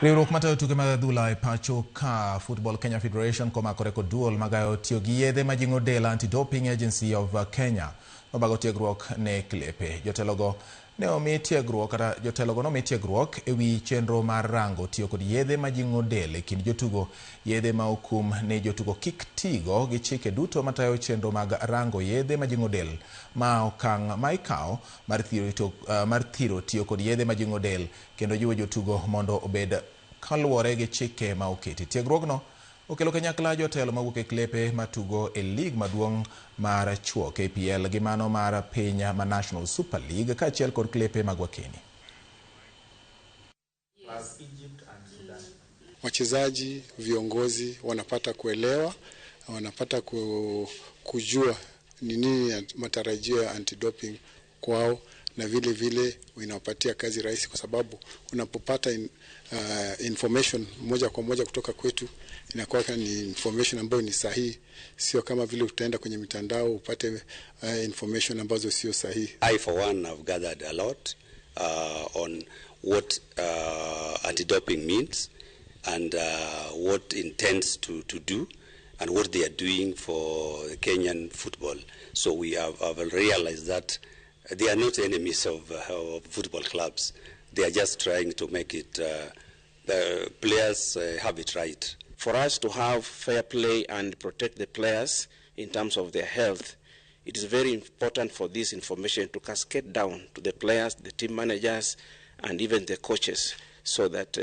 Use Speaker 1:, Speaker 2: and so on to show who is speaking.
Speaker 1: Riwruok matayo tuke mag adhula e pacho ka, Football Kenya Federation, komakore kod duol magayo tiyo gi yedhe majing'o del, Anti-Doping Agency of Kenya, nobago tiegruok ne klepe. Jotelogo ne omi tiegruok kata jotelogo nomi tiegruok ewi chenro mar rango tiyo kod yedhe majing'o del e kind jotugo, yedhe ma okum ni jotugo kik tigo, gi chike duto matayo chenro mag rango yedhe majing'o del, ma okang' ma ikawo mar thiro tiyo kod yedhe majing'o del kendo jiwo jotugo mondo obed kaluwore gi chike ma oketi. Tiegruogno okelo kanyakla jotelo mawuok e klepe matugo e lig maduong' mar chuo KPL gi mano mar piny ma National Super League, kaachiel kod klepe mag wakeni.
Speaker 2: Plus Egypt and Sudan.
Speaker 3: Wachezaji, viongozi wanapata kuelewa, wanapata kujua ni nini matarajio ya anti-doping kwao, na vile vile inawapatia kazi rahisi, kwa sababu unapopata information moja kwa moja kutoka kwetu, inakuwa ni information ambayo ni sahihi, sio kama vile utaenda kwenye mitandao upate information ambazo sio sahihi.
Speaker 4: I, for one, have gathered a lot on what anti-doping means and what intends to do and what they are doing for the Kenyan football. So we have realized that they are not enemies of football clubs. They are just trying to make it the players have it right.
Speaker 5: For us to have fair play and protect the players in terms of their health, it is very important for this information to cascade down to the players, the team managers, and even the coaches, so that